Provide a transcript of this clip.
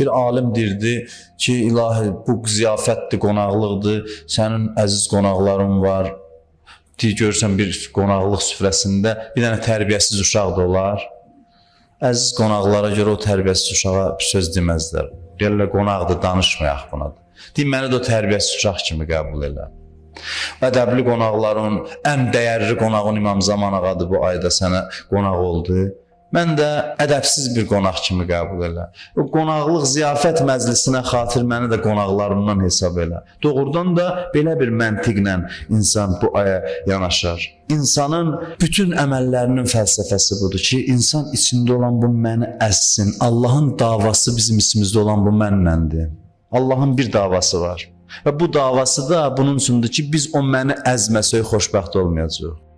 Bir alim deyirdi ki, ilahi bu ziyafətdir, qonaqlıqdır. Sənin əziz qonaqların var. Deyir, görürsən bir qonaqlıq süfrəsində bir dənə tərbiyəsiz uşaq da olar. Əziz qonaqlara görə o tərbiyəsiz uşağa bir söz deməzlər. Deyirlər qonaqdır, danışmayaq buna. Deyir, məni də o tərbiyəsiz uşaq kimi qəbul elə. Ədəbli qonaqların ən dəyərli qonağın İmam Zaman ağadır bu ayda sənə qonaq oldu. Mən də ədəbsiz bir qonaq kimi qəbul elə. O qonaqlıq ziyafət məclisinə xatir məni də qonaqlarından hesab elə. Doğrudan da belə bir məntiqlə insan bu aya yanaşar. İnsanın bütün əməllərinin fəlsəfəsi budur ki, insan içində olan bu məni əzsin. Allahın davası bizim içimizdə olan bu mənləndir. Allahın bir davası var. Və bu davası da bunun üçündür ki, biz o məni əzməsək xoşbəxt olmayacağıq.